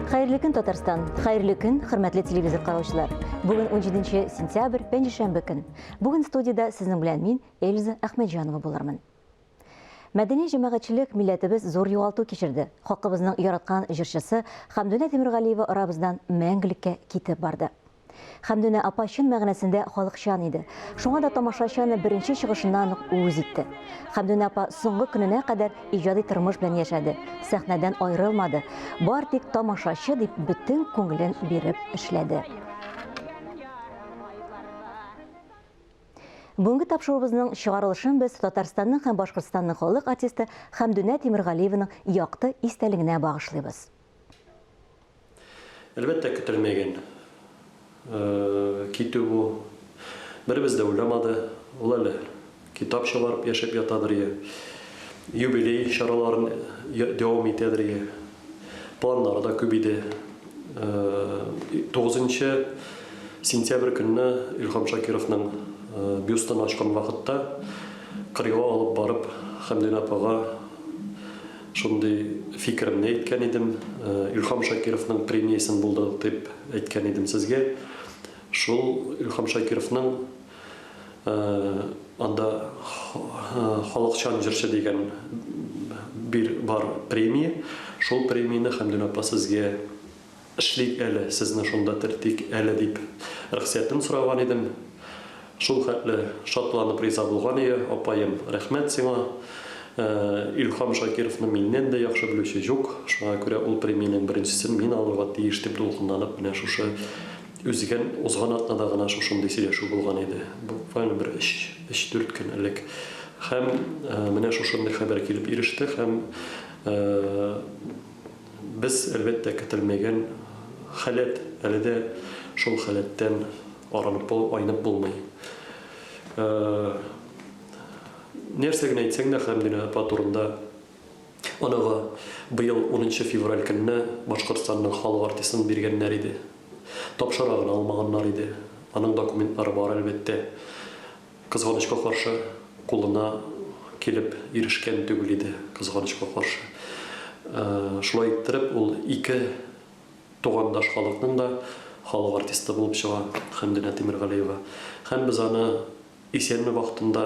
Хәерле көн, Татарстан! Хәерле көн, хөрмәтле телевизор караучылар! Бүген 17 сентябрь, пәнҗешәмбе көн. Бүген студиядә сезнең белән мин, Эльза Әхмәтҗанова булырмын. Мәдәни җәмәгатьчелек милләтебез зур югалту кичерде. Халкыбызның яраткан җырчысы Хәмдүнә Тимергалиева арабыздан мәңгелеккә китеп барды. Хәмдүнә апа чын мәгънәсендә халыкчан иде. Шуңа да тамашачы аны беренче чыгышыннан ук үз итте. Хәмдүнә апа соңгы көненә кадәр иҗади тормыш белән яшәде, сәхнәдән аерылмады, бар тик тамашачы дип бөтен күңелен биреп эшләде. Бүгенге тапшыруыбызның чыгарылышын без Татарстанның һәм Башкортстанның халык артисты Хәмдүнә Тимергалиеваның якты истәлегенә багышлыйбыз. Әлбәттә, көтелмәгән китү бу. Беребез дә уйламады. Ул әле китап чыгарып яшәп ятадыр йә юбилей чараларын дәвам итәдер йә. Планнары да күп иде. Тугызынчы сентябрь көнне Илһам Шакировның бюстын ачкан вакытта кырыйга алып барып Хәмдүнә апага Шундый фикеремне әйткән идем. Илһам Шакировның премиясен булдырдык дип әйткән идем сезгә. Шул Илһам Шакировның анда халыкчан җырчы дигән бир бар премия. Шул премияне Хәмдүнә апа сезгә Эшлик әле, сезне шунда тертик әле, дип рөхсәтен сораган идем. Шул хәтле шатланып риза булган ие, апаем, рәхмәт сиңа. Илһам Шакировны миннән дә яхшы белүче җук, шуңа күрә ул премиянең беренчесен мин алырга тиеш, дип дулкынланып менә шушы үзгән, узган атнада гына шушындый сөйләшү булган иде. Буквально бер өч, өч-дүрт көн элек. Һәм менә шушындый хәбәр килеп иреште һәм Без, әлбәттә, көтелмәгән халәт, әле дә шул халәттән арынып, айнып булмый. Нәрсә генә әйтсәң дә, Хәмдүнә апа турында оныгы быел унынчы февраль көнне Башкортстанның халык артистын биргәннәр иде. Тапшыра гына алмаганнар иде. Аның документлары бар, әлбәттә. Кызганычка каршы, кулына килеп ирешкән түгел иде, кызганычка каршы. Шулай иттереп, ул ике тугандаш халыкның да халык артисты булып чыга, Хәмдүнә Тимергалиева. Һәм без аны исәнме вакытында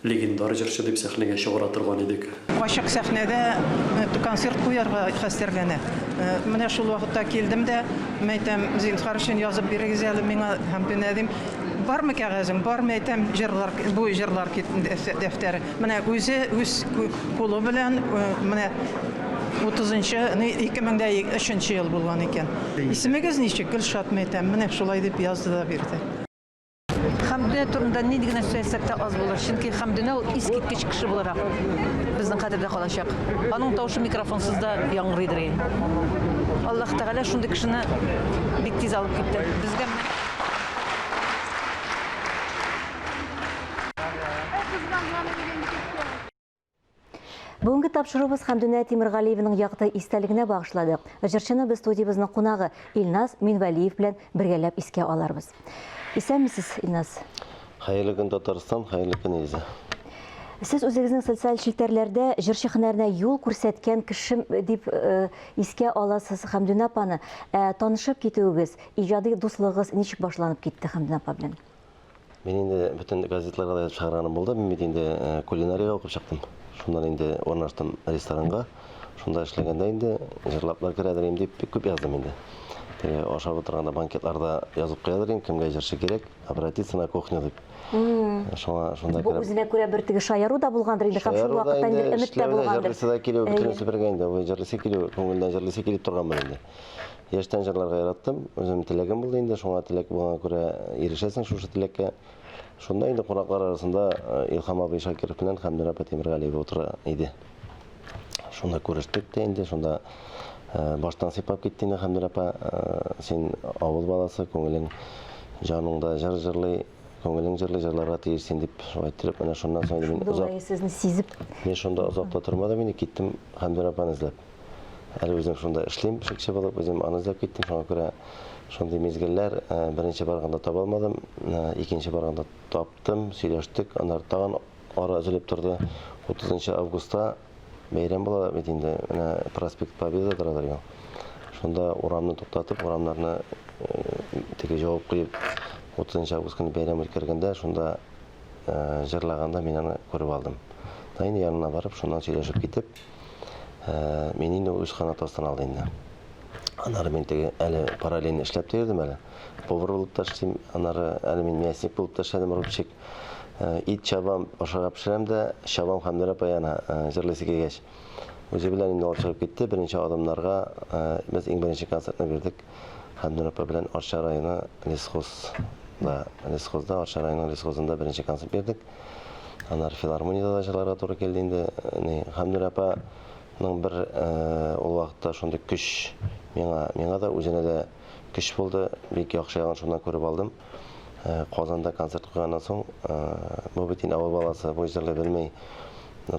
легендар җырчы дип сәхнәгә чыгара торган идек. Ачык сәхнәдә концерт куярга хәстәрләнә. Менә шул вакытта килдем дә, мәйтәм, зинһар өчен язып бирегез әле миңа, Хәмдүнә, дим. Бармы кәгазең? Бармы, әйтәм, җырлар, бу җырлар дәфтәре. Менә үзе үз кулы белән менә 30-нчы, 2003 ел булган икән. Исемегез ничек? Гөлшат, әйтәм. Менә шулай дип язды да бирде. Хәмдүнә турында нинди генә сүз әйтсәк тә аз булыр. Чөнки Хәмдүнә ул искиткеч кеше буларак безнең хәтердә калачак. Аның тавышы микрофонсыз да яңгырыйдыр. Аллаһ Тәгалә шундый кешене бик тиз алып китте. Безгә менә Бүгенге тапшыруыбыз Хәмдүнә Тимергалиеваның якты истәлегенә багышладык. Җырчыны без студиябезнең кунагы Илназ Минвәлиев белән бергәләп искә аларбыз. Исәнмесез, Илназ. Хәерле көн, Татарстан, хәерле көн, Эльза. Сез үзегезнең социаль челтәрләрдә җырчы һөнәренә юл күрсәткән кешем дип э, искә аласыз Хәмдүнә апаны. Ә танышып китүегез, Иҗади дуслыгыгыз ничек башланып китте Хәмдүнә апа белән? Мин инде бөтен газетларга да язып чыгарганым булды. Мин бит инде э, кулинариягә укып чыктым. Шуннан инде урнаштым ресторанга. Шунда эшләгәндә инде җырлаплар керәдер инде дип бик күп яздым инде. Теге ашап утырганда банкетларда язып куядыр идем, кемгә җырчы кирәк, обратиться на кухню дип. Шуңа шунда Бу кереп. үзенә күрә бер теге шаяру да булгандыр инде һәм шул Шаяру да вакытта инде инде, өмет тә эшләү дә, булгандыр. җырлыйсы да килү, Әйе. бөтенесе бергә инде. Ул җырлыйсы килү, күңелдән җырлыйсы килеп торганмын инде. Яшьтән җырларга яраттым. Үзем теләгем булды инде, шуңа теләк булганга күрә ирешәсең шушы теләккә. Шунда инде кунаклар арасында э, Илһам абый Шакиров белән Хәмдүнә апа Тимергалиева утыра иде. Шунда күрештек тә инде, шунда э, баштан сыйпап китте инде Хәмдүнә апа. Э, син авыл баласы, күңелең җаныңда җыр җырлый, күңелең җырлый, җырларга тиеш син дип шулай иттереп, менә шуннан соң инде мин Шунда озак сезне сизеп. Мин шунда озак та тормадым инде, киттем Хәмдүнә апаны эзләп. Әле үзем шунда эшлим, пешекче булып, үзем аны эзләп киттем. Шуңа күрә шундый мизгелләр, беренче барганда таба алмадым, икенче барганда таптым, сөйләштек, аннары тагын ара өзелеп торды. 30 августта бәйрәм була бит инде, менә проспект Победа торадыр юк. Шунда урамны туктатып, урамнарны теге җавап куеп, 30 август көне бәйрәм үткәргәндә, шунда җырлаганда мин аны күреп алдым. Да инде янына барып, шуннан сөйләшеп китеп, мин инде үз канаты астына алды инде. Аннары мин теге әле параллельно эшләп тә йөрдем әле. Повар булып та эшлим, аннары әле мин мясник булып та эшләдем, рубчик. Ит чабам, ашарга пешерәм дә, чабам Хәмдүнә апа янына, җырлыйсы килгәч. Үзе белән инде алып чыгып китте. Беренче адымнарга без иң беренче концертны бирдек. Хәмдүнә апа белән Арча районы лесхозда, лесхозда, Арча районының лесхозында беренче концерт бирдек. Аннары филармониядә дә җырларга туры килде инде. Ни, Хәмдүнә апаның бер ул вакытта шундый көч миңа, миңа да, үзенә дә көч булды. Бик яхшы ягын шуннан күреп алдым. Казанда концерт куйганнан соң, бу бит инде авыл баласы, бу җырлый белми,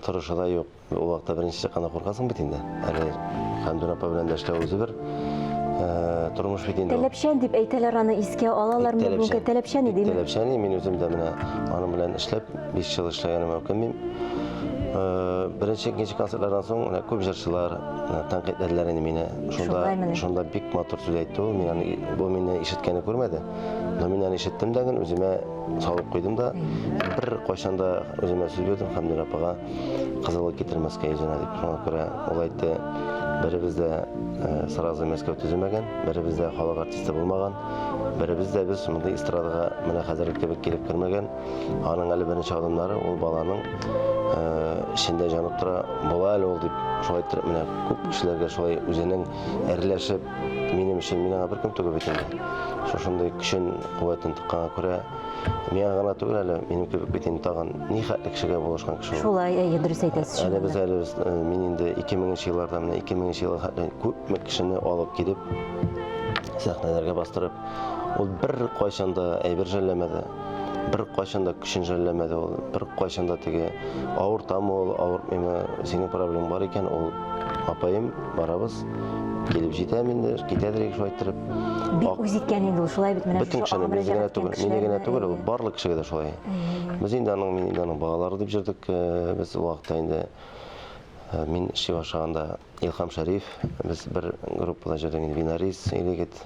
торышы да юк. Ул вакытта беренче чыкканда куркасың бит инде. Әле Хәмдүн апа белән дә эшләү үзе бер тормыш бит инде. Таләпчән дип әйтәләр аны, искә алалар менә бүгенге таләпчән иде. Таләпчән, мин үзем дә менә аның белән эшләп 5 ел эшләгәнемә үкенмим. Беренче, икенче концертлардан соң менә күп җырчылар тәнкыйтьләделәр инде мине. Шунда шунда бик матур сүз әйтте ул. Мин аны бу мине ишеткәне күрмәде. Но мин аны ишеттем дә үземә салып куйдым да бер кайчан да үземә сүз бирдем Хәмдүн апага кызыллык китермәскә йөзенә дип. Шуңа күрә ул әйтте, беребез дә э, сразу Мәскәү төземәгән, беребез дә халык артисты булмаган, беребез дә без мондый эстрадага менә хәзерге кебек килеп кермәгән. Аның әле беренче адымнары ул баланың э, эчендә җанып тора, була әле ул дип шулай иттереп менә күп кешеләргә шулай үзенең әрләшеп минем өчен мин аңа беркем түгел бит инде. Шушындый көчен, куәтен тыкканга күрә Миңа гына түгел әле, минем кебек бит инде тагын нихәтле кешегә булышкан кеше ул. Шулай, әйе, дөрес әйтәсез. Әле без әле без, э, мин инде 2000 елларда менә 2000 елга хәтле күпме кешене алып килеп сәхнәләргә бастырып, ул бер кайчан да әйбер жәлләмәде. Бер кайчан да көчен жәлләмәде ул. Бер кайчан да теге авыртамы ул, авыртмыймы, синең проблемаң бар икән, ул апаем, барабыз, килеп җитәм инде, китәдер шулай иттереп. Бик үз иткән инде ул, шулай бит менә Бөтен кешене, мине генә түгел, мине генә түгел, ул барлык кешегә дә шулай. Без инде аның, мин инде аның балалары дип йөрдек, э, без ул вакытта инде э, мин эшли башлаганда Илһам Шәриф, без бер группада йөрдек инде, Винарис егет.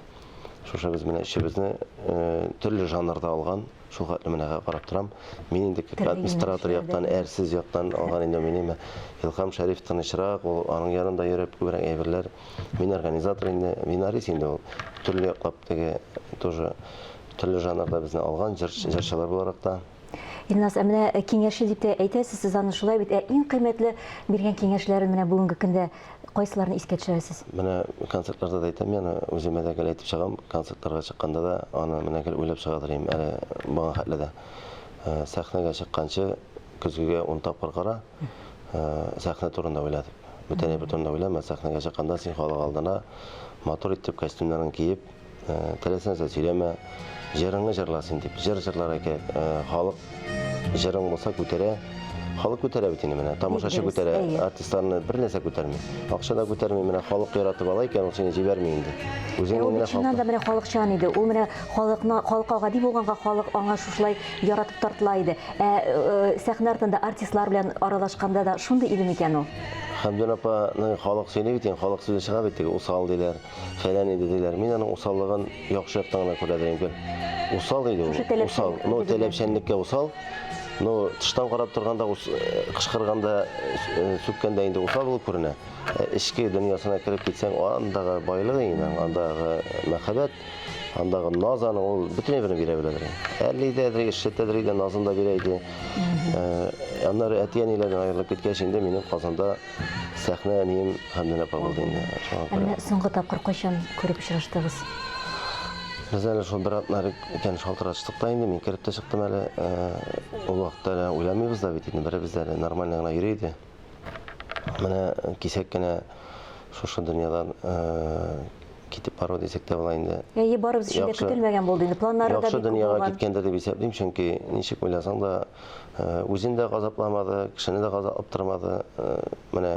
Шушы без менә өчебезне э, төрле жанрда алган, шул хәтле менә карап торам. Мин инде как администратор яктан, әрсез яктан алган инде мине. Илһам Шәриф тынычрак, ул аның янында йөреп күбрәк әйберләр. Мин организатор инде, Винарис инде ул төрле яклап теге тоже төрле жанрда безне алган җырчылар буларак та. Илназ, ә менә киңәшче дип тә әйтәсез, сез аны шулай бит, ә иң кыйммәтле биргән киңәшләрен менә бүгенге көндә кайсыларын искә төшерәсез? Менә концертларда да әйтәм, яны үземә дә гел әйтеп чыгам, концертларга чыкканда да аны менә гел уйлап чыга торыйм, әле моңа хәтле дә. Э, сәхнәгә чыкканчы көзгегә ун тапкыр кара, э, сәхнә турында уйла дип. Бүтән әйбер турында уйлама, сәхнәгә чыкканда син халык алдына матур итеп костюмнарын киеп, Э, теләсә нәрсә сөйләмә, җырыңны җырла син дип. Җыр җырларга кирәк. Э, халык җырың булса күтәрә. Халык күтәрә бит инде менә. Тамашачы күтәрә. Артистларны бер нәрсә күтәрми. Акча да күтәрми. Менә халык яратып ала икән, ул сине җибәрми инде. Үзең э, генә чыннан да менә халыкчан иде. Ул менә халыкны халыкка гади булганга халык аңа шушылай яратып тартыла иде. Ә сәхнә артында артистлар белән аралашканда да шундый иде микән ул? Хәмдүн апаның халык сөйли бит инде, халык сүзе чыга бит теге усал диләр. Фәлән иде диләр. Мин аның усаллыгын яхшы яктан гына күрә дим. Усал иде ул. Усал. Ну, таләпчәнлеккә усал. Ну, тыштан карап торганда, э, кычкырганда, э, сүккәндә инде усал булып күренә. Э, эчке дөньясына кереп китсәң, андагы байлык инде, андагы мәхәббәт, андагы наз аның ул бөтен әйберне бирә беләдер. Әле дә, эшләтәдер иде, назын да бирә иде. Аннары әти-әниләрдән аерылып киткәч, инде минем Казанда Сәхнә әнием Хәмдүнә апа булды инде. Шуңа күрә. Ә менә соңгы тапкыр кайчан күреп очраштыгыз? Без әле шул бер атна элек икән шалтыратыштык та инде, мин кереп тә чыктым әле. Э, ул вакытта әле уйламыйбыз да бит инде, беребез дә әле нормально гына йөри иде. Менә кисәк кенә шушы дөньядан э, китеп бару дисәк тә була инде. Әйе, барыбыз өчен дә көтелмәгән булды инде. Планнары да бик күп булган. Яхшы дөньяга киткәндер дип исәплим, чөнки ничек уйласаң да, Э, үзен дә газапламады, кешене дә газаплап тормады. Э, менә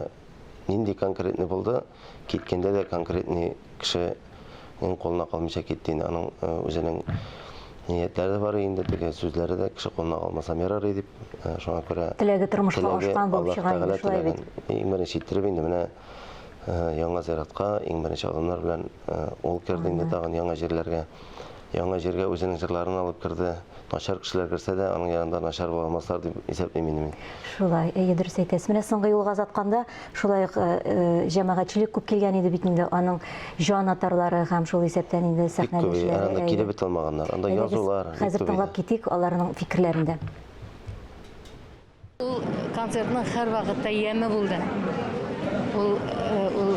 Нинди конкретный булды, киткәндә дә конкретный кешенең кулына калмыйча китте инде. Аның үзенең ниятләре дә бар инде, теге сүзләре дә кеше кулына калмасам ярар иде дип. Шуңа күрә теләге тормышка ашкан булып чыга инде, шулай бит. Иң беренче иттереп инде менә яңа зиратка иң беренче адымнар белән ул керде инде тагын яңа җирләргә. Яңа җиргә үзенең җырларын алып керде. Начар кешеләр керсә дә, аның янында начар була алмаслар дип исәплим инде мин. Шулай, әйе, дөрес әйтәсез. Менә соңгы юлга озатканда шулай ук җәмәгатьчелек күп килгән иде бит инде, аның җан атарлары һәм шул исәптән инде сәхнәдәшләре. Анда килеп бетә алмаганнар. Анда язулар. Хәзер тыңлап китик аларның фикерләрен дә. Ул концертның һәрвакытта яме булды. Ул, э, ул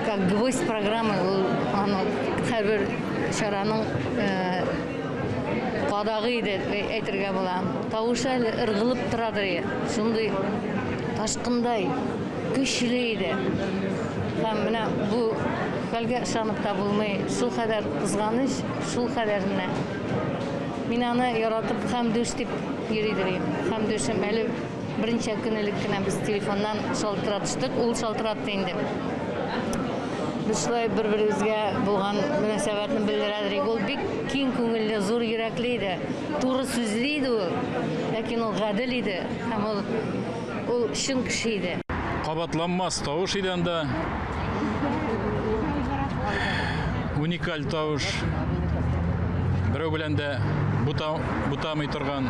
как гвоздь программы, ул аның һәрбер чараның э, кадагы иде әйтергә була. Тавышы әле ыргылып торадыр. Шундый ташкындай көчле иде. Һәм менә бу хәлгә ышанып та булмый. Шул кадәр кызганыч, шул кадәр менә. Мин аны яратып Хәмдүш дип Йөридер идем. Хәмдүшем, әле берничә көн элек кенә без телефоннан шалтыратыштык, ул шалтыратты инде. Без шулай бер-беребезгә булган мөнәсәбәтне белдерәдер идек. Ул бик киң күңелле, зур йөрәкле иде. Туры сүзле иде ул, ләкин ул гадел иде һәм ул ул чын кеше иде. Кабатланмас тавыш иде анда. Уникаль тавыш. Берәү белән дә бута, бутамый торган.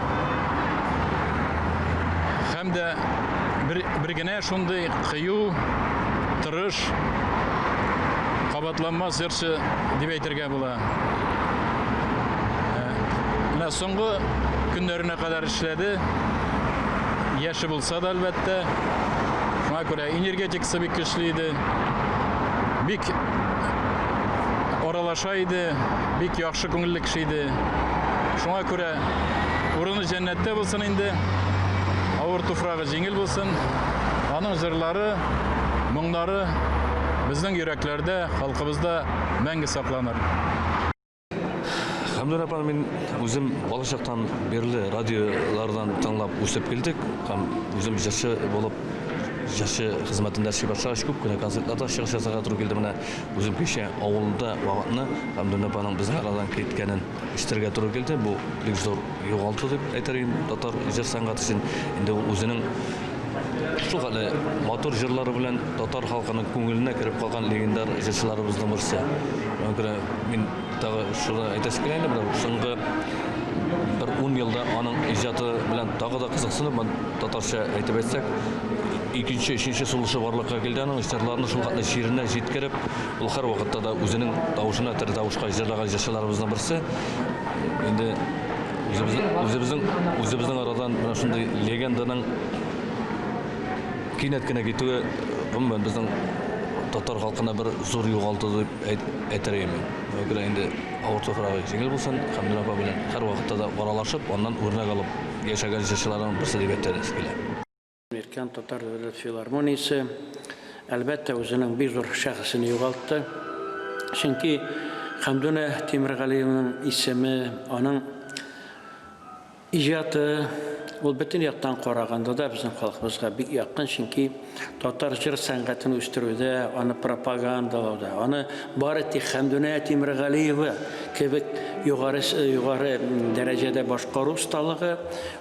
Һәм дә бер, бер генә шундый кыю, тырыш, кабатланмас җырчы дип әйтергә була. Э, менә соңгы көннәренә кадәр эшләде. Яше булса да, әлбәттә. Шуңа күрә энергетикасы бик көчле иде. Бик аралаша иде, бик яхшы күңелле кеше иде. Шуңа күрә урыны җәннәттә булсын инде. Авыр туфрагы җиңел булсын. Аның җырлары, моңнары безнең йөрәкләрдә, халкыбызда мәңге сакланыр. Хәмдүнә апаны мин үзем балачактан бирле радиолардан тыңлап үсеп килдек. Һәм үзем җырчы булып, җырчы хезмәтендә эшли башлагач, күп кенә концертларда чыгыш ясарга туры килде. Менә үзем кичә авылда вакытны Хәмдүнә апаның безнең арадан киткәнен ишетергә туры килде. Бу бик зур югалту дип әйтер идем татар җыр сәнгате өчен. Инде ул үзенең шул хәтле матур җырлары белән татар халкының күңеленә кереп калган легендар җырчыларыбызның берсе. Шуңа күрә мин тагы шуны әйтәсе килә инде, менә соңгы бер ун елда аның иҗаты белән тагы да кызыксынып, татарча әйтеп әйтсәк, икенче, өченче сулышы барлыкка килде аның җырларны шул хәтле җиренә җиткереп, ул һәрвакытта да үзенең тавышына тере тавышка җырлаган җырчыларыбызның берсе. Инде үзебезнең, үзебезнең, үзебезнең арадан менә шундый легенданың кинәт кенә китүе гомумән безнең татар халкына бер зур югалту дип әйтер идем мин. Шуңа күрә инде авыр туфрагы җиңел булсын, Хәмдүнә апа белән һәрвакытта да аралашып, аннан үрнәк алып яшәгән җырчыларның берсе дип әйтәсе килә. Иркән татар дәүләт филармониясе, әлбәттә, үзенең бик зур шәхесен югалтты. Чөнки Хәмдүнә Тимергалиеваның исеме, аның Иҗаты, ул бөтен яктан караганда да безнең халкыбызга бик якын, чөнки татар җыр сәнгатен үстерүдә, аны пропагандалауда, аны бары тик Хәмдүнә Тимергалиева кебек югары, югары дәрәҗәдә башкару осталыгы,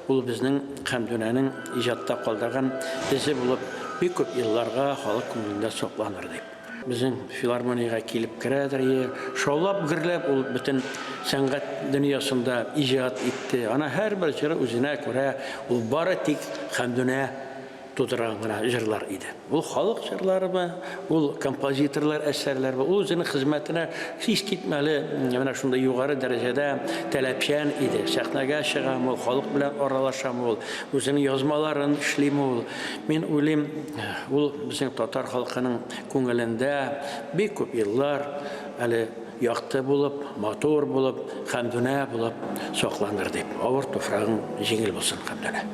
ул безнең Хәмдүнәнең иҗатта калдырган эзе булып бик күп елларга халык күңелендә сакланыр дип. Безнең филармониягә килеп керәдер ие. Шаулап-гөрләп ул бөтен сәнгать дөньясында иҗат итте. Ана һәрбер җыры үзенә күрә, ул бары тик Хәмдүнә тудырган гына җырлар иде. Ул халык җырларымы, ул композиторлар әсәрләрме, ул үзенең хезмәтенә искитмәле менә шундый югары дәрәҗәдә таләпчән иде. Сәхнәгә чыгамы ул, халык белән аралашамы ул, үзенең язмаларын эшлиме ул. Мин уйлыйм, ул безнең татар халкының күңелендә бик күп еллар әле якты булып, матур булып, Хәмдүнә булып сакланыр дип. Авыр туфрагың җиңел булсын, Хәмдүнә.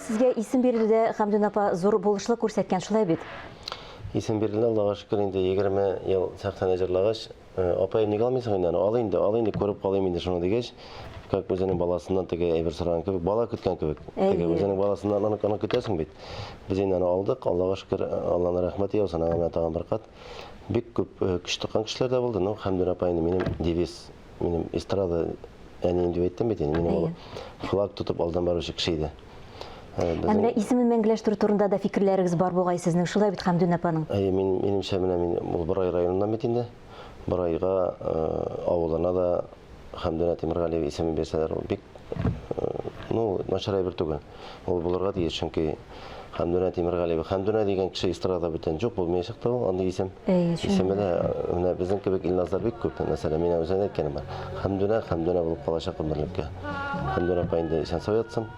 сезгә исем бирелүдә Хәмдүн апа зур булышлык күрсәткән, шулай бит? Исем бирелде, Аллага шөкер, инде 20 ел сәхнәдә җырлагач, Апаем, ник алмыйсың инде аны? Ал инде, ал инде, күреп калыйм инде шуны дигәч, как үзенең баласыннан теге әйбер сораган кебек, бала көткән кебек. Теге үзенең баласыннан аны, аны көтәсең бит. Без инде аны алдык, Аллага шөкер, Алланың рәхмәте яусын аңа менә тагын бер кат. Бик күп көч тыккан кешеләр дә булды. Ну, Хәмдүнә апа инде минем девиз, минем эстрада әнием дип әйттем бит инде, минем ул флаг тотып алдан баручы кеше иде. Ә менә исемен мәңгеләштерү турында да фикерләрегез бар бугай сезнең, шулай бит Хәмдүн апаның? Әйе, мин, минемчә, менә мин ул Борай районыннан бит инде. Борайга, авылына да Хәмдүнә Тимергалиева исемен бирсәләр, ул бик, ну, начар әйбер түгел. Ул булырга тиеш, чөнки Хәмдүнә Тимергалиева, Хәмдүнә дигән кеше эстрадада бүтән юк, булмаячак та ул андый исем. Әйе, Исеме дә, менә безнең кебек Илназлар бик күп. Мәсәлән, мин үземә дә әйткәнем бар. Хәмдүнә, Хәмдүнә булып калачак гомерлеккә. Хәмдүнә апа инде исән-сау ятсын.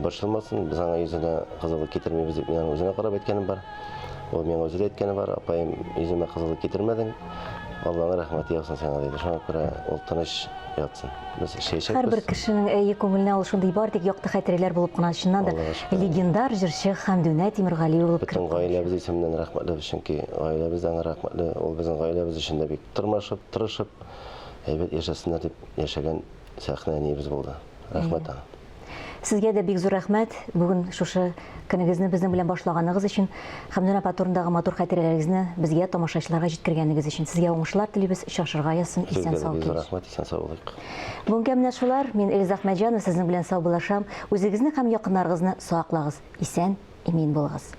Борчылмасын, без аңа йөзенә кызыллык китермибез дип мин аның үзенә карап әйткәнем бар. Ул миңа үзе дә әйткәне бар, апаем, йөземә кызыллык китермәдең, Алланың рәхмәте яусын сиңа, диде. Шуңа күрә ул тыныч ятсын. Без эшләячәкбез. Һәрбер кешенең әйе күңеленә ул шундый бар тик якты хатирәләр булып кына, чыннан да легендар җырчы Хәмдүнә Тимергалиева булып Бөтен гаиләбез исеменнән рәхмәтлебез, чөнки гаиләбез дә аңа рәхмәтле. Ул безнең гаиләбез өчен дә бик тырмашып, тырышып, әйбәт яшәсеннәр дип яшәгән сәхнә әниебез булды. Рәхмәт аңа. Сезгә дә бик зур рәхмәт. Бүген шушы көнегезне безнең белән башлаганыгыз өчен, Хәмдүнә апа турындагы матур хатирәләрегезне безгә, тамашачыларга җиткергәнегез өчен. Сезгә уңышлар телибез, очрашырга язсын, исән-сау Сезгә дә бик зур килеш. рәхмәт, исән-сау булыйк. Бүгенгә менә шулар. Мин Эльза Әхмәтҗанова сезнең белән саубуллашам. Үзегезне һәм якыннарыгызны саклагыз. Исән, имин булыгыз.